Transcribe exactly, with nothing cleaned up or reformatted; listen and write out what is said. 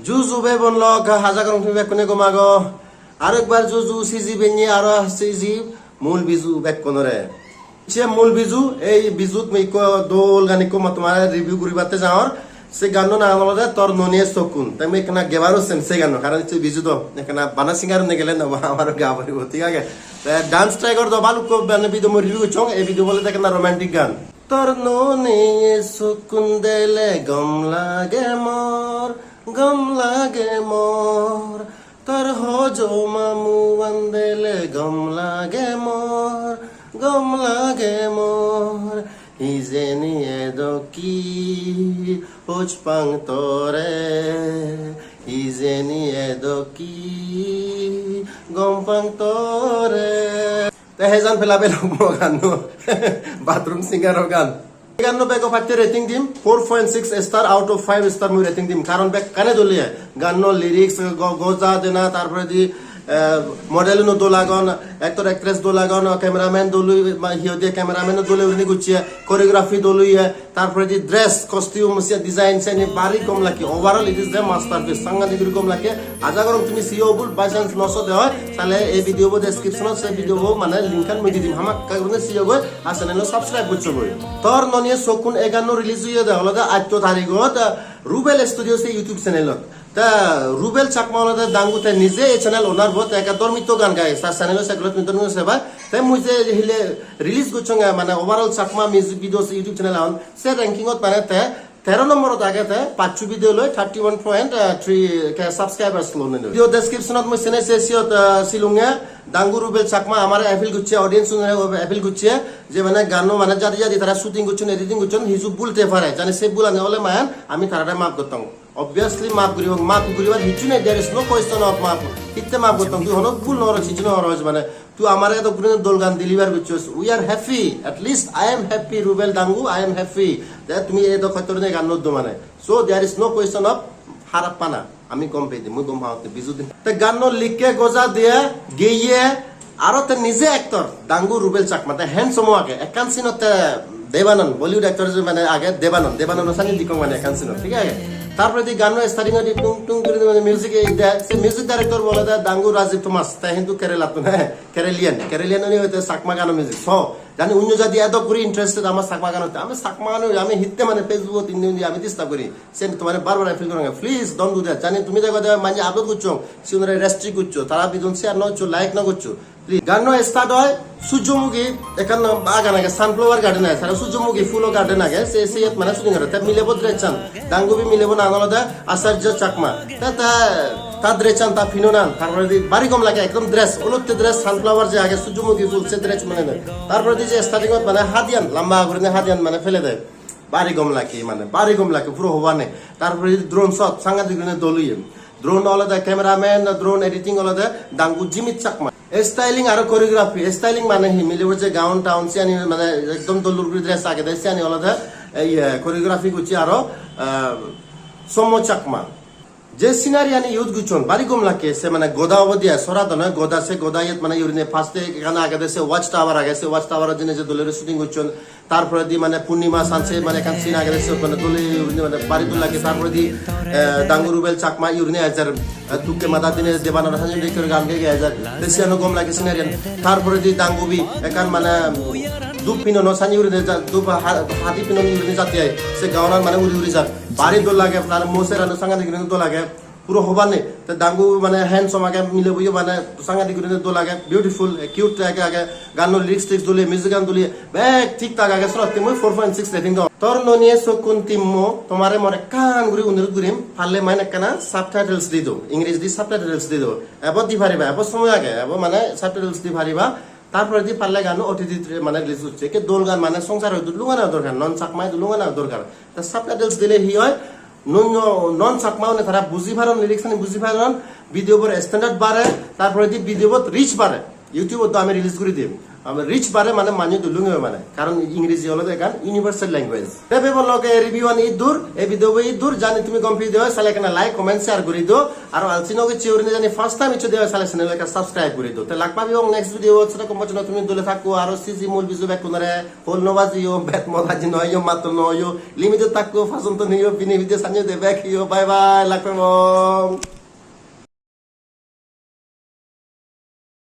Ju ju bhei bon lok, aja gorong tumi bekkune gom ago. Aro ekbar ju ju siji benne aro siji mul biju bekkunore. Se mul biju, ei bijut mui ikko dol gan ikko mo tomare review guribatte jangor. Se ganno nang olode Tor Noniye Sokkun. Te mui ekkana gebar ussen se ganno, karon ecche biju do, ekkana bana singer ne gele no, amar ga poribo, thik age? Te dance track or do balukko bana video mui review gochchong, ei video bole ekkana romantic gan. Tor noniye sokkun dele gom lage mor, gom lage mor. Tor hojoma muan dele gom lage mor, gom lage mor. Hijeni edokki hoj pang tore, hijeni edokki gom pang tore. Te hejan pela pelo mo ganno. Bathroom singer o gan. Ei ganno bego pacche rating dim four point six star out of five star mui rating dim. Karon bekkani dol oye. Ganno lyrics go-, goja dena, tar poredi, eh, model uno dol agon, actor actress dol agon, cameraman dol oi, ma, hi hoide cameraman o dole urini gochche, choreography dol oye, tar poredi dress, costume, se design, seni bari gom lage. Overall, it is the masterpiece. Sangadik guri gom lage. Aja gorong tumi siyo bul, by chance no sode oi, tale ei video bo description ot se video bo mane link an mui di dim. Hamakkai gurine siyo goi, ar channel o subscribe gochcho goi. Tor Noniye Sokkun ei ganno release oyede olode atto tarigot, eh, Rubel Studios e YouTube channel ot. Ta Rubel Chakma olode dangu, te nije ei channel owner bo, te ekka dormitto gan gai, tar channel o se gulot tumi dormitto seba. Te mui je hile release gochchonge, mane overall Chakma music videos YouTube channel an, se ranking ot mane te tero number ot age, te paccho video loi thirty one point three K subscribers lonne. Video description ot mui sene se siyot, ah, silunge, dangu Rubel Chakma amare appeal gochche, audience unore appeal gochche, je mane ganno mane jadi jadi tara shooting gochchon, editing gochchon, hiju bul te pare, jani se bulani ole mane ami tarare maaf gottong. Obviously maaf guribong, maaf guribar hicchu nei, there is no question of maaf. Hitte maaf gottong, tui hono bul no goros, hicchu no goros, mane tui amare edo gurine dol gan deliver gochchos. We are happy, at least I am happy, Rubel dangu, I am happy. Te tumi edo hotto gurine gan no do mane. So there is no question of harap pana. Ami gom pei di, mui gom paotte biju din. Te ganno likke goja diye, geye, aro te nije actor, dangu Rubel Chakma, te handsome o age, ekkan scene ot te Debanon, Bollywood actor je mane age Debanon, Debanon o sani dikkong mane ekkan scene ot, thik age? Tar poredi ganno starting odi tung tung guri mane music ei de, se music director bo olode dangu Rajiv Thomas, te hintu Kerala tun, he, Keralian, Keralian oni hoite Chakma gano music. So, jani onyo jadi edo guri interested ama Chakma ganotte, ami Chakma gano, ami hitte mane Facebook ot indi undi ami disturb guri. Sen tomare bar bar appeal gorong, please don't do that. Jani tumi dego de manje upload gochchong, siunore restrict gochcho, tara video share no gochcho, like no gochcho. Please. Ganno start oi Sujomukhi, ekkan bagan age, sunflower garden age, tara Sujomukhi phulo garden age, se, siyot mane shooting gore. Te milebo dress an, dangubi milebo nang olode Acharya Chakma. Te, te, ta dress an, ta pinonan, tar poredi bari gom lage, ekdom dress, olotte dress, sunflower je age, Sujomukhi phul, se dress mane de. Tar poredi je starting ot mane hadiyan, lamba gurine hadiyan mane phele de. Bari gom lage mane, bari gom lage, puro hobar nei. Tar poredi drone shot, sangadik gurine dol oye. Drone olode cameraman, drone editing olode dangu Jimit Chakma. Styling aro choreography, styling mane hi, milebo je gown town siyani mane ekdom dol dol guri dress agede siyani olode, ei, eh, choreography gochche aro, eh, Somo Chakma. Je scenery ani use gochchon, bari gom lage, se mane goda obode ai, sora do noi, goda, se goda iyot mane urine first e ekkan agede se watch tower age, se watch tower ot jeinei je dole guri shooting gochchon, tar poredi mane Purnima sunset mane ekkan scene agede, siyot mane dole urine mane bari dol lage, tar poredi, eh, dangu Rubel Chakma urine ejer, eh, dukke mada dine Debananda sanjay dekhe gan gei ejer, te siyano gom lage scenery an, tar poredi dangubi ekkan mane, um, dup pinono sani urine ja, dup ha-, hadi pinon urine jate ai, se gown an mane uri uri jar. Bari dol lage, tar mo serano sangadik guri dol lage, puro hobar nei. Te dangu mane handsome age, milebo yo mane sangadik guri dol lage, beautiful, cute age, age, ganno lyrics tics dole, music an dole, bek thik thak age, senotte mui four point six rating dong. Tor Noniye Sokkun team mo, tomare mor ekkan guri onurot gurim, parle mane ekkana subtitles di do, English di subtitles di do. Ebo di pariba, ebo somoy age, ebo mane subtitles di pariba. Tar poredi parle gano O T T mane release gochche. Ekke dol gan mane songsar idu lungana dorkar, non Chakma idu lungana dorkar. Ta subtitles dile hi oi? Non, non Chakma une tara buji paron, lyrics ani buji paron, video bor standard bare, tar poredi video bot reach bare. YouTube ot do ami release guri dim. Ami reach bare mane manye dulunge mane. Karon Ingreji olode ekkan universal language. Te bebo loge review ani iddur, ei video bo iddur, jani tumi gom pide oi, sale ekkena like, comment, share guri do. Aro alsi noge chiurini jani first time ichcho de oi, sale channel ekka subscribe guri do. Te lak pabong next video, sota kom bachno tumi dole thakko, aro siji mul biju bekkunore, hol no bajiyo, bet mo baji no oiyo, matto no oiyo, limit thakko, pajonto niyo, bini video sanyo de bek iyo, bye bye, lak pabong.